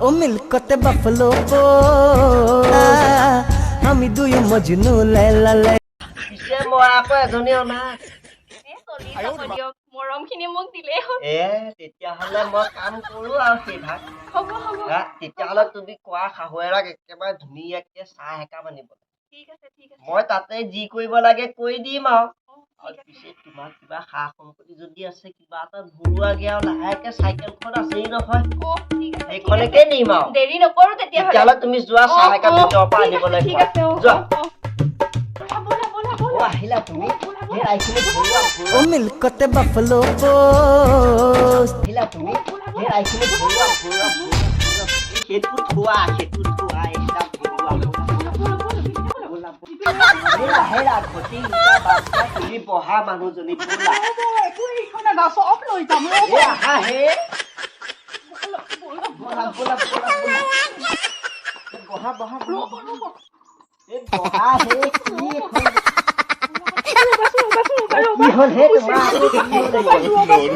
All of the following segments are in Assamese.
ও মিল্কতে বাফলো আমি দুয়ো মজনু লেলা লে। পিছে মই আকৌ এজনী অনা। এ, চলি যাব দিয়ক, মৰমখিনি মোক দিলেই হ'ল। এ, তেতিয়াহ'লে মই কাম কৰো আৰু সেইভাগ। হ'ব হ'ব। হা, তেতিয়াহ'লে তুমি কোৱা শাহুৱেৰাক একেবাৰে ধুনীয়াকে চাহ একাপ আনিব। ঠিক আছে, ঠিক আছে। মই তাতে যি কৰিব লাগে কৰি দিম আৰু। অ, আৰু ঠিক আছে। পিছে তোমাৰ কিবা সা সম্পত্তি যদি আছে, কিবা এটা ভৰোৱাগে আৰু লাহেকে। চাইকেলখন আছেই নহয়। অ, ঠিক আছে, ঠিক আছে। সেইখনকে নিম আৰু। দেৰি নকৰো তেতিয়াহ'লে। তেতিয়াহ'লে তুমি যোৱা, চাহ একাপ ভিতৰৰ পৰা ঠিক আছে, আনিবলৈ ঠিক কোৱা। আছে, অ। যোৱা। অ, অ। ব'লা ব'লা। অ। ব'লা। আহিলা তুমি? সেই এইখিনি ভৰোৱা ও ভৰোৱা। মিল্কতে বাফলো পোষ্ট। আহিলা তুমি? সেই এইখিনি ভৰোৱা ভৰোৱা ভৰোৱা ভৰোৱা। সেইটো থোৱা, সেইটো থোৱা, এইবিলাক ভৰোৱা। ব'লা। হেৰা হেৰা, ঘটি ইটা বাদ দিয়া, তুমি বহা মানুহজনী, ব'লা। চব লৈ যাম। এ, আহা হে, ব'লা ব'লা ব'লা ব'লা। এ, বহা বহা বহা। এ, বহা হে। কি এখন কি হ'ল হে তোমাৰ আকৌ? কি হ'ল?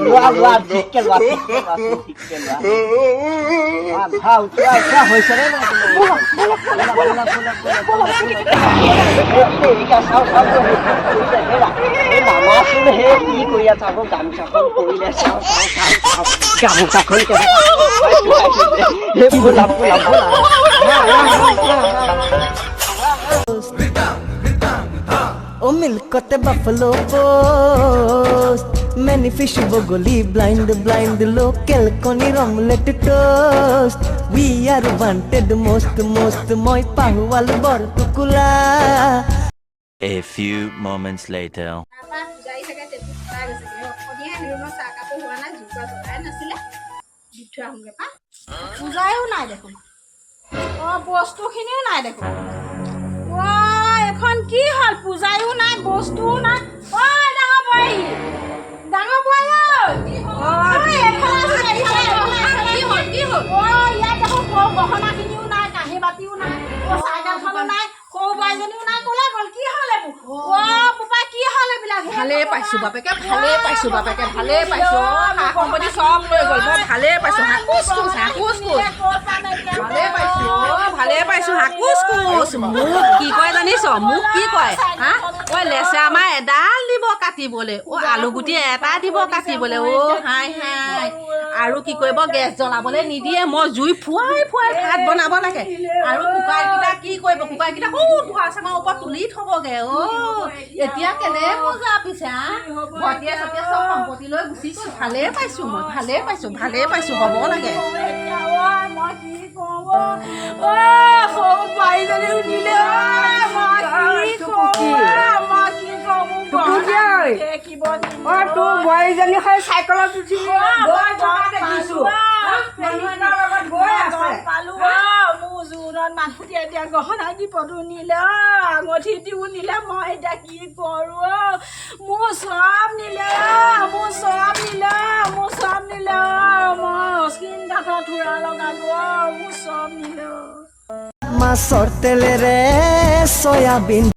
লোৱা লোৱা, ঠিককে লোৱা, ঠিককে লোৱা, ঠিককে লোৱা। উঠা উঠা উঠা। হৈছেনে নাই তোমাৰ? ব'লা ব'লা ব'লা ব'লা ব'লা। তেৰিকা, চাওঁ চাওঁ, হেৰা, এই নামাচোন হে। কি কৰি আছা আকৌ? গামোচাখন পৰিলে। চাওঁ চাওঁ চাওঁ চাওঁ, গামোচাখন কেনেকুৱা হে। ব'লা ব'লা ব'লা। ও মিল্কতে বাফলো পোস্ট, মেনি ফিশ বগলি, ব্লাইন্ড ব্লাইন্ড লোকেল কণীৰ omelette toast. We are wanted most most. মই পাহুৱাল বৰটুকুলা। A few moments later. তাৰপৰা পূজাৰী চাগে টেটু ফুটাই গৈছেগে। অথনিয়ে আহিলো ন, চাহ কাপো হোৱা নাই, জোকা জ্বলাই নাছিলে। দি থৈ আহোঁগে পা। পূজাৰীও নাই দেখোন। অ, বস্তুখিনিও নাই দেখোন। অ, এইখন কি হ'ল? পূজাৰীও নাই, বস্তুও নাই। ঐ ডাঙৰ বোৱাৰী, ডাঙৰ বোৱাৰী ঐ। ঐ, এইফালে আছোন, এইফালে, এইফালে। কি হ'ল, কি হ'ল? অ, ইয়াত দেখোন গহনাখিনিও নাই, কাঁহী বাতিও নাই, অ, চাইকেলখনো নাই, সৰু বোৱাৰীজনীও নাই। ক'লে গ'ল? কি হ'ল এইবোৰ? অ বোপাই, কি হ'ল এইবিলাক? হে ভালেই ভগৱান। পাইছো বাপেকে, ভালেই পাইছো বাপেকে, ভালেই পাইছো। অ, সা সম্পত্তি চব লৈ গ'ল, মই ভালেই পাইছো। হাকুচ কোচ, হাকুচ কোচ। ভালেই পাইছো, অ, ভালেই পাইছো, হাকুচ কোচ। মোক কি কয় জানিছ? মোক কি কয় হা? ঐ, লেচেৰা মাহ এডাল দিব কাটিবলৈ, অ, আলু গুটি এটা দিব কাটিবলৈ, অ হাই হাই। আৰু কি কৰিব? গেছ জ্বলাবলৈ নিদিয়ে, মই জুই ফুৱাই ফুৱাই ভাত বনাব লাগে। আৰু কুকাৰকেইটা কি কৰিব? কুকাৰকেইটা সৌ ধোৱা চাঙৰ ওপৰত তুলি থ'বগে। অ, এতিয়া কেনে মজা পিছে আ? ভটিয়ে চটিয়ে চব সম্পত্তি লৈ গুচি গ'ল। ভালেই পাইছো মই, ভালেই পাইছো, ভালেই পাইছো, হ'ব লাগে। মই কি কওঁ? অ, সৰু বোৱাৰীজনীও নিলে। অ, মই কি কওঁ? মই কি কওঁ? মোক গহনা কিব। অ, তোৰ বোৱাৰীজনী সেই চাইকেলত উঠি গৈ থকা দেখিছো। মানুহ এটাৰ লগত গৈ আছে। পালো। অ, মোৰ জোৰোণত মানুহ দিয়া দিয়া গহনা গিপতো নিলে, অ, আঙুঠি দিও নিলে। মই এতিয়া কি কৰোঁ? অ, মোৰ চব নিলে, অ, মোৰ চব নিলে, অ, মোৰ চব নিলে। অ, মই চিন্তাত থোৰা লগালো। অ, মোৰ চব নিলে, অ। মাছৰ তেলেৰে চয়াবিন।